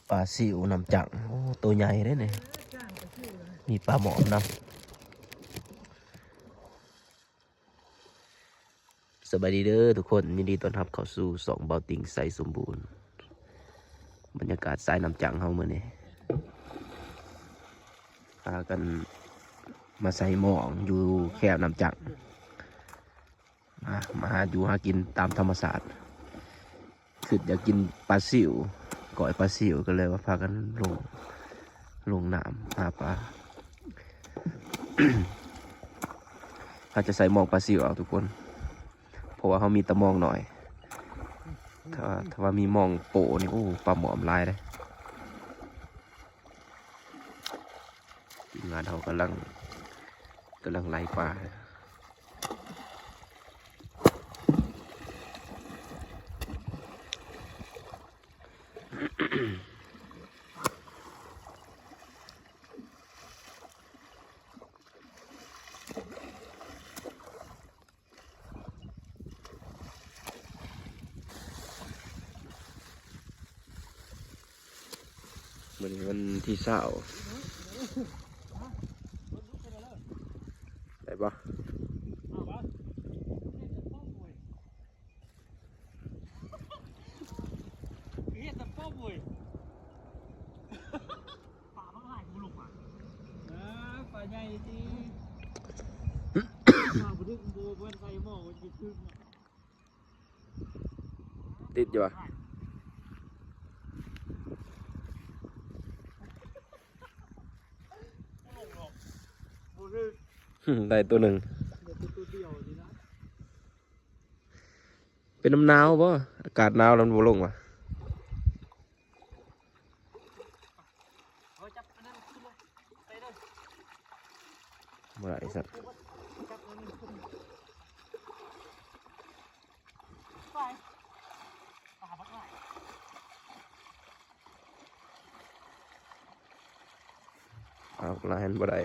ປາຊິວນ້ຳຈັງ ໂອ້ ໂຕໃຫຍ່ເດ້ນີ້ ມີປາໝອມນຳ. ສະບາຍດີເດີທຸກຄົນ, ຍິນດີຕ້ອນຮັບເຂົ້າສູ່ຊ່ອງເບົາຕິງໄຊສົມບູນ. ບັນຍາກາດສາຍນ້ຳຈັງເຮົາມື້ນີ້ ພາກັນມາໃສ່ໝອງຢູ່ແຄມນ້ຳຈັງ. ມາ ມາຫາຢູ່ຫາກິນຕາມທຳມະຊາດ. ຄິດຢາກກິນປາຊິວ ກ້ອຍປາຊິວ ກໍເລີຍວ່າພາກັນລົງ ລົງນ້ຳຫາປາ. ເຮົາຈະໃສ່ໝອງປາຊິວເອົາທຸກຄົນ ເພາະວ່າເຮົາມີແຕ່ໝອງໜ້ອຍ. ຖ້າ ຖ້າວ່າມີໝອງໂປ້ນີ້ ໂອ້ ປາໝອມຫຼາຍເດ້. ທີມງານເຮົາກຳລັງ ກຳລັງໄລ່ປາ. ມື້ນີ້ວັນທີຊາວ ໄດ້ບໍ່? ເຮັດແຕ່ປ້ອມເວີຍ ປາບັກຫຼາຍ ກູລົງມາ ເອີ ປາໃຫຍ່ຕິ ປາບໍ່ດຶກ ບໍ່ ບໍ່ໃສ່ໝໍ້ ມັນຊິຖືກເນາະ. ຕິດຢູ່ຫວາ? ບໍ່ຖືກ ໄດ້ໂຕໜຶ່ງ ໄດ້ແຕ່ໂຕດຽວນີ້ນະ. ເປັນນຳໜາວບໍ່? ອາກາດໜາວແລ້ວມັນບໍ່ລົງຫວາ? ບໍ່ໄດ້ຊັ້ນ ປາບັກຫຼາຍ ປາບັກຫຼາຍ ບໍ່ໄດ້.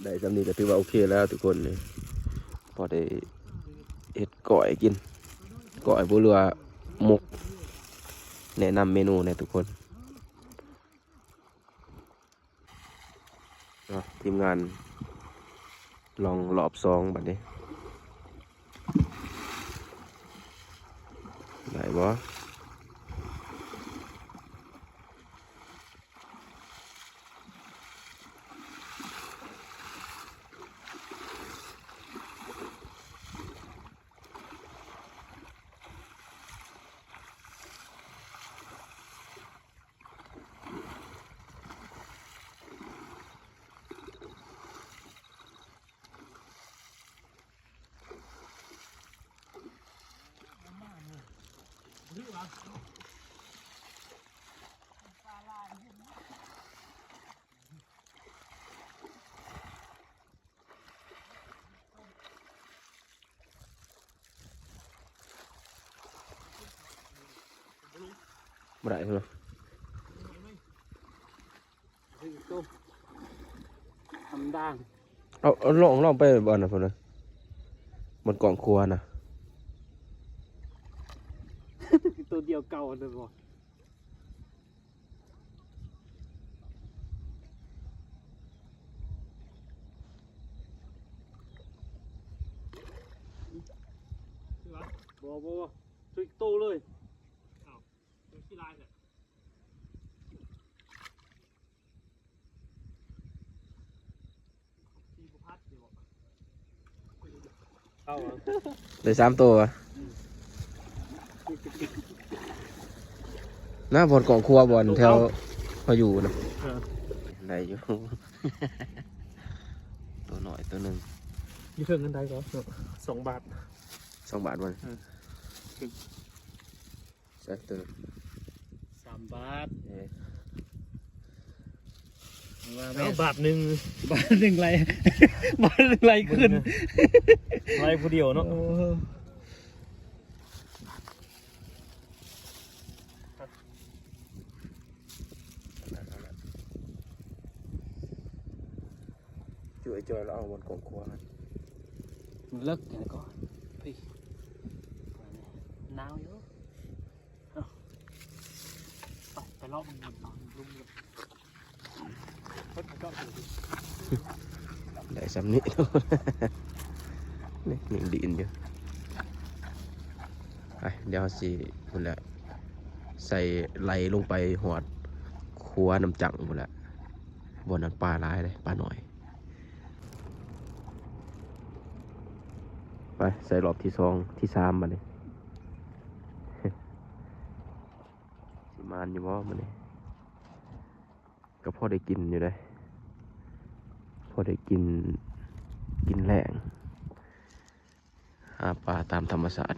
ໄດ້ສ່ຳນີ້ກໍຖືວ່າໂອເຄແລ້ວທຸກຄົນ ນີ້ ພໍໄດ້ເຮັດກ້ອຍກິນ ກ້ອຍບໍ່ ຫຼືວ່າໝົກ. ແນະນຳເມນູແດ່ທຸກຄົນ. ເນາະ ທີມງານ ລອງລອບສອງບັດນີ້ ໄດ້ບໍ່? ບໍ່ໄດ້ເນາະ ທຳດາ ເອົາ ເອົາ ລອງ ລອງໄປບ່ອນນັ້ນພຸ້ນນະ ບ່ອນກອງຄົວນະ ໂຕດຽວເກົ່າຫັ້ນເດີບໍ່? ບໍ່ ບໍ່ ບໍ່ ຖືກໂຕເລີຍ. ອ້າວ ຄືຂີ້ລາຍແທ້. ເຂົ້າ ໄດ້ສາມໂຕຫວາ? ນະ ບ່ອນກອງຄົວ ບ່ອນແຖວເຮົາຢູ່ນະ ເອີ ໄດ້ຢູ່ ໂຕນ້ອຍໂຕໜຶ່ງ ຢູ່ເທິງອັນໃດກໍ ສອງບາດ ສອງບາດບໍ່? ເອີ ໃສ່ໂຕ ສາມບາດ ເອີ ວ່າແມ່ນ ເອົາບາດໜຶ່ງ ບາດໜຶ່ງໄລ່ ບາດໜຶ່ງໄລ່ຂຶ້ນ ໄລ່ຜູ້ດຽວເນາະ ໂອ້ ຈຸ້ຍຈ່ອຍລະເອົາບ່ອນກອງຄົວ ມັນເລິກແທ້ກໍ ພີ້ ໜາວຢູ່. ໄດ້ຊ່ຳນີ້ ນີ້ຍັງດີນຢູ່. ໄປ ດຽວເຮົາຊິພຸ້ນແຫຼະ ໃສ່ໄຫຼລົງໄປຮອດຂົວນ້ຳຈັງພຸ້ນແຫຼະ ບ່ອນນັ້ນປາຫຼາຍເດ້ ປານ້ອຍ. ໄປ ໃສ່ລອບທີສອງ ທີສາມບາດນີ້ ຊິໝານຢູ່ບໍ່ມື້ນີ້? ກໍພໍໄດ້ກິນຢູ່ເດ້ ພໍໄດ້ກິນ ກິນແລງ ຫາປາຕາມທຳມະຊາດ.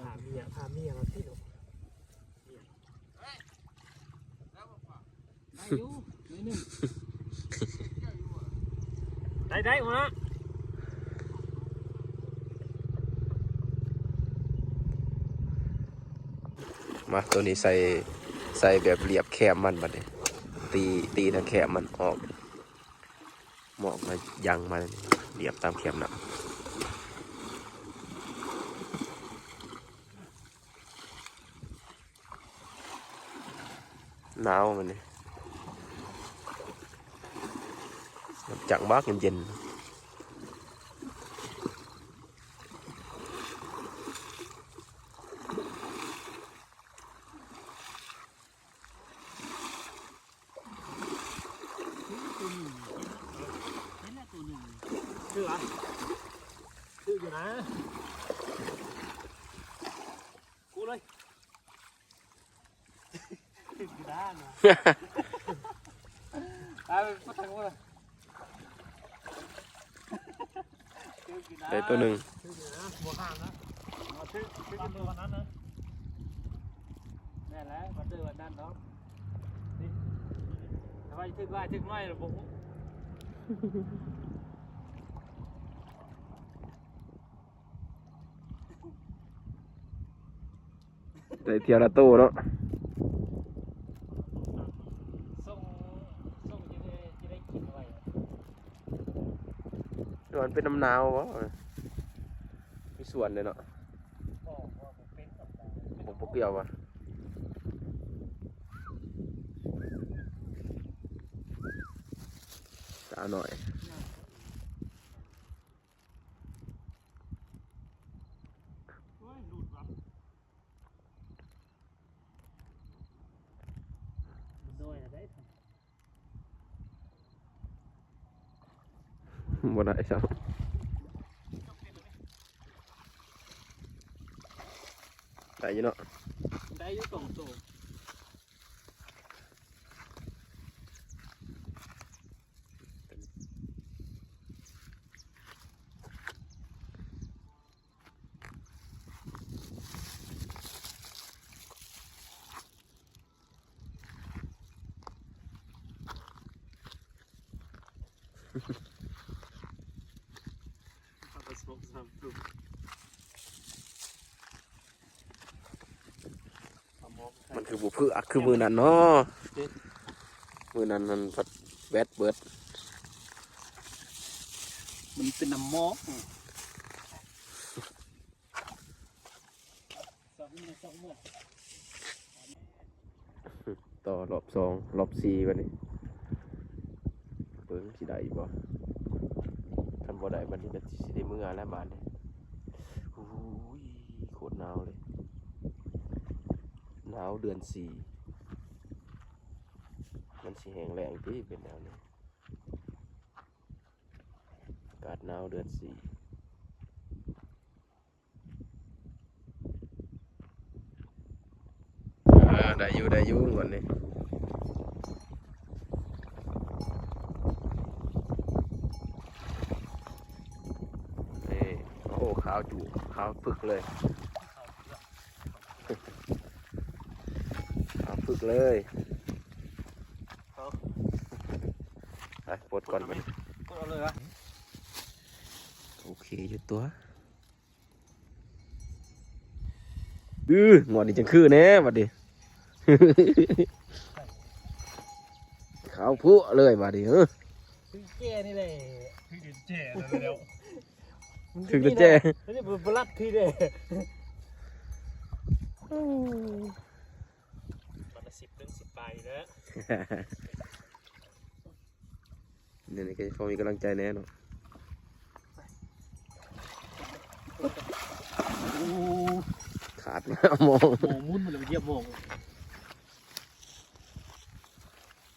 ພາເມຍ ພາເມຍມາຕິດ ໄດ້ຢູ່ ໜ້ອຍໜຶ່ງ ໄດ້ ໄດ້ ຫົວໜ້າ. ມາ ໂຕນີ້ໃສ່ ໃສ່ແບບລຽບແຄມມັນບາດນີ້ ຕີ ຕີທາງແຄມມັນອອກ ໝອກມາຍັງມາ ລຽບຕາມແຄມນ້ຳ. ໜາວມື້ນີ້ ຈັກບັກເຢັນໆ. ຖືກ ຖືກຢູ່ນະ ກູເລີຍ ຖືກຢູ່ນະ ຕາຍໄປ ບໍ່ທັນ ໄດ້ໂຕໜຶ່ງ ຖືກຢູ່ນະ ບໍ່ຫ່າງນະ ຖືກ ຖືກຢູ່ວັນນັ້ນນະ ແມ່ນແຫຼະ ມາເຈີວັນນັ້ນເນາະ ນີ້ ຖ້າວ່າຖືກຫຼາຍຖືກໜ້ອຍລະບໍ່ຮູ້. ໄດ້ເທື່ອລະໂຕເນາະ ສົ່ງ ສົ່ງຈະໄດ້ ຈະໄດ້ກິນໄວ ມັນເປັນນ້ຳໜາວບໍ່? ມີສ່ວນເດ້ເນາະ ບໍ່ ບໍ່ ບໍ່ເປັນດອກ ບໍ່ ບໍ່ກ່ຽວຫວາ? ສາວນ້ອຍ. ບໍ່ໄດ້ຊ້ຳ ໄດ້ຢູ່ເນາະ ໄດ້ຢູ່ສອງໂຕ. ມັນຄືບໍ່ເຜືອກຄືມື້ນັ້ນເນາະ ມື້ນັ້ນມັນພັດແວັດເບີດ ມັນເປັນນ້ຳໝອກ. ຕໍ່ລອບສອງ ລອບສີ່ບາດນີ້ ເບິ່ງຊິໄດ້ບໍ່ ຄັນບໍ່ໄດ້ບາດນີ້ກໍຊິໄດ້ເມືອແລ້ວບາດນີ້. ໂອ້ຍ ໂຄດໜາວເລີຍ ໜາວເດືອນສີ່ ມັນຊິແຫ້ງແລ້ງຕິ ເປັນແນວນີ້ ອາກາດໜາວເດືອນສີ່. ເອີ ໄດ້ຢູ່ ໄດ້ຢູ່ ງວດນີ້ ນີ້ ໂອ້ ຂາວຈຸ ຂາວປຶກເລີຍ ຂາວປຶກເລີຍ. ເອົາ ເອົາ ເອົາ ໄປປົດກ່ອນບັດນີ້ ປົດເອົາເລີຍວະ ໂອເຄຢູ່ຕົວ. ອື້ ງວດນີ້ຈັ່ງຄືແດ່ບັດນີ້ ຂາວໂພະເລີຍບັດນີ້ ເອີ ຖືກແຈນີ້ແຫຼະ ຖືກແຈແລ້ວ ຖືກແຈ ອັນນີ້ບໍ່ລັດຄືແດ່ ບັດລະສິບເຖິງສິບປາຍແລ້ວ. ນີ້ກໍພໍມີກຳລັງໃຈແດ່ເນາະ ຂາດມາມອງ ມອງໝຸນ ມັນລະຢຽບມອງ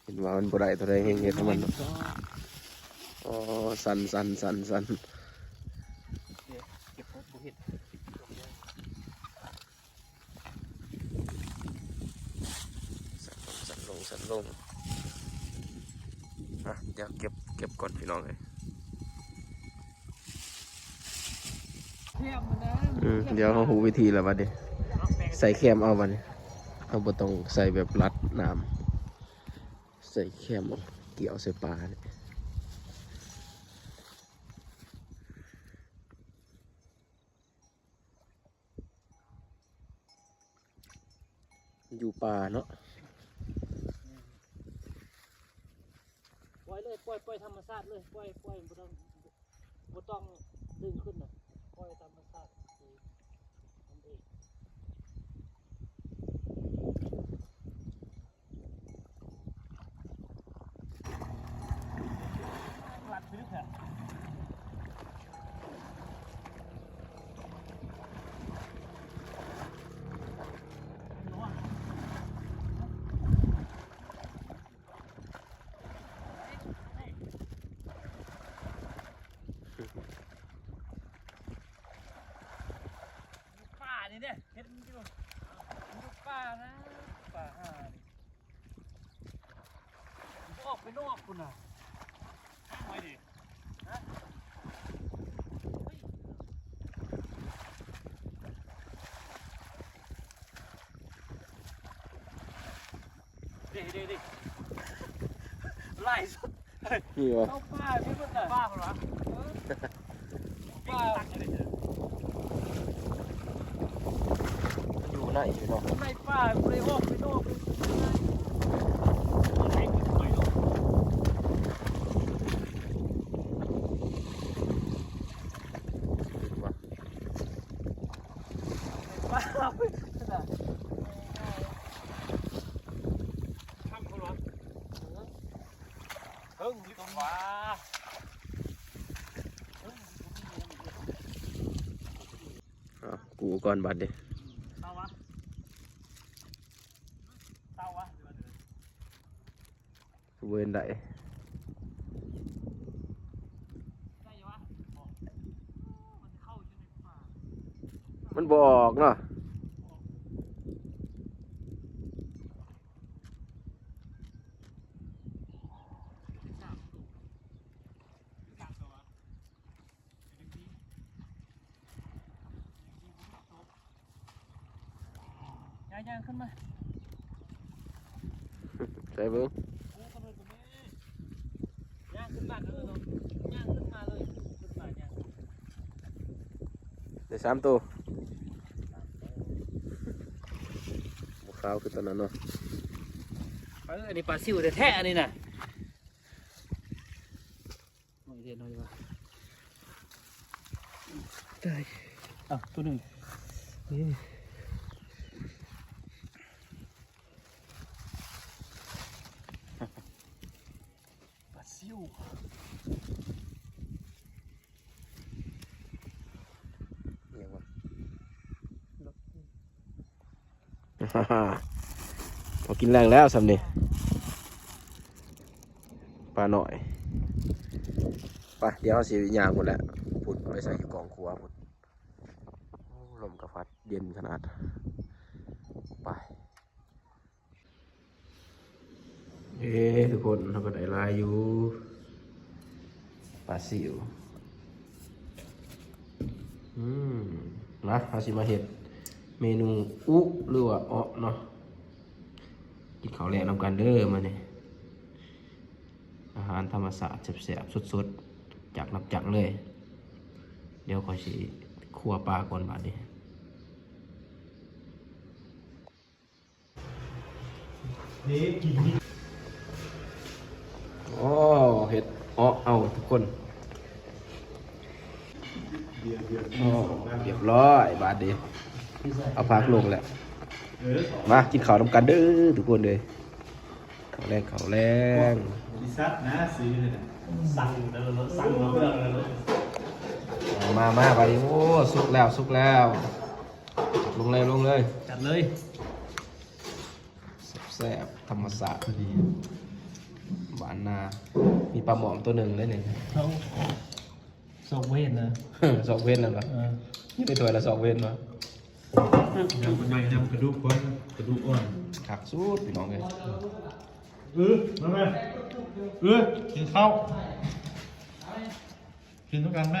ເຫັນວ່າມັນບໍ່ໄດ້ເທົ່າໃດ ແຮງເຮັດໃຫ້ມັນເນາະ ອໍ ສັ່ນໆໆໆ ເກັບບໍ່ເຫັນ. ສັ່ນລົງ ສັ່ນລົງ ອ່ະ ດຽວເກັບ ເກັບກ່ອນພີ່ນ້ອງເອີຍ ອືມ ດຽວເຮົາຮູ້ວິທີແລ້ວບັດນີ້ ໃສ່ແຄມເອົາບັດນີ້ ເຮົາບໍ່ຕ້ອງໃສ່ແບບລັດນ້ຳ ໃສ່ແຄມເອົາ ກ່ຽວໃສ່ປານີ້. ຢູ່ປ່າເນາະ ປ່ອຍເລີຍ ປ່ອຍ ປ່ອຍທຳມະຊາດເລີຍ ປ່ອຍ ປ່ອຍ ບໍ່ຕ້ອງ ບໍ່ຕ້ອງດຶງຂຶ້ນນະ ປ່ອຍທຳມະຊາດ ມັນເອງ. ປ່ານີ້ເດ້ ເຫັນຢູ່ ຢູ່ປ່ານະ ປ່າຫານີ້ ອອກໄປນອກພຸ້ນນະ ໄວ້ດິ ຮະ ເດ້ ເດ້ ເດ້ ຫຼາຍສຸດ. ນີ້ຫວາ ເອົາປາ ມີເບິດລະ ປາພຸ້ນຫວາ ເອີ ປາ ມັນຢູ່ໃນຢູ່ເນາະ ໃນປ່າ ບໍ່ໄດ້ອອກໄປນອກເລີຍ ປາ ເທິງນີ້ຕົວ ອ່ະ ກູກ່ອນບາດນີ້ ເອົາວະ ເອົາວະ ເວີນໄດ້ ໄດ້ຢູ່ວະ ມັນບໍ່ອອກເນາະ. ຍ່າງໆ ຂຶ້ນມາ ໃສ່ເບິ່ງ ຍ່າງຂຶ້ນມາເລີຍເນາະ ຍ່າງຂຶ້ນມາເລີຍ ຂຶ້ນມາຍ່າງ ໄດ້ສາມໂຕ ບໍ່ຂາວຄືຕອນນັ້ນເນາະ ເອີ ອັນນີ້ປາຊິວແທ້ໆ ອັນນີ້ນະ. ໜ້ອຍເດ້ ໜ້ອຍວ່າ ຕາຍ ອ້າວ ໂຕໜຶ່ງ ເອີ ປາຊິວ ອີຫຍັງວະ? ພໍກິນແລງແລ້ວຊ່ຳນີ້ ປານ້ອຍ. ໄປ ດຽວເຮົາຊິຍ່າງພຸ້ນແຫຼະ ພຸ້ນ ໄປໃສ່ຢູ່ກອງຄົວພຸ້ນ. ໂອ້ ລົມກະພັດເຢັນຂະໜາດ ໄປ. ເອີ ທຸກຄົນ ເຮົາກໍໄດ້ຫຼາຍຢູ່ ປາຊິວ. ອືມ ມາ ເຮົາຊິມາເຮັດເມນູອຸ ຫຼືວ່າເອາະເນາະ. ກິນເຂົ້າແລງນຳກັນເດີມື້ນີ້. ອາຫານທຳມະຊາດແຊບໆ ສົດໆ ຈາກນ້ຳຈັກເລີຍ. ດຽວຂ້ອຍຊິຄົວປາກ່ອນບາດນີ້. ໂອ້ ເຮັດເອາະເອົາທຸກຄົນ. ໂອ້ ຮຽບຮ້ອຍບາດນີ້. ເອົາຜັກລົງແລ້ວ. ມາກິນເຂົ້ານຳກັນເດີທຸກຄົນເດີ. ເຂົ້າແລງ ເຂົ້າແລງ. ບໍລິສັດນະ ຊື້ນີ້ນະ ສັ່ງແລ້ວເນາະ ສັ່ງມາເພື່ອແລ້ວເນາະ. ມາ ມາ ມາ ບາດນີ້. ໂອ້ ສຸກແລ້ວ ສຸກແລ້ວ. ລົງເລີຍ ລົງເລີຍ. ຈັດເລີຍ. ແຊບໆ ທຳມະຊາດ ບ້ານນາ. ມີປາໝອມຕົວໜຶ່ງເດ້ນີ້. ເອົາ ຊອກເວນນະ ຊອກເວນນັ້ນວະ. ເອີ ຢູ່ໃນຖ້ວຍລະຊອກເວນວະ. ຍຳ ຍຳກະດູກກ່ອນ ກະດູກອ່ອນ ຄັກສຸດພີ່ນ້ອງເອີຍ. ເອີ ມາແມ່ ເອີ ກິນເຂົ້າ ກິນນຳກັນແມ່.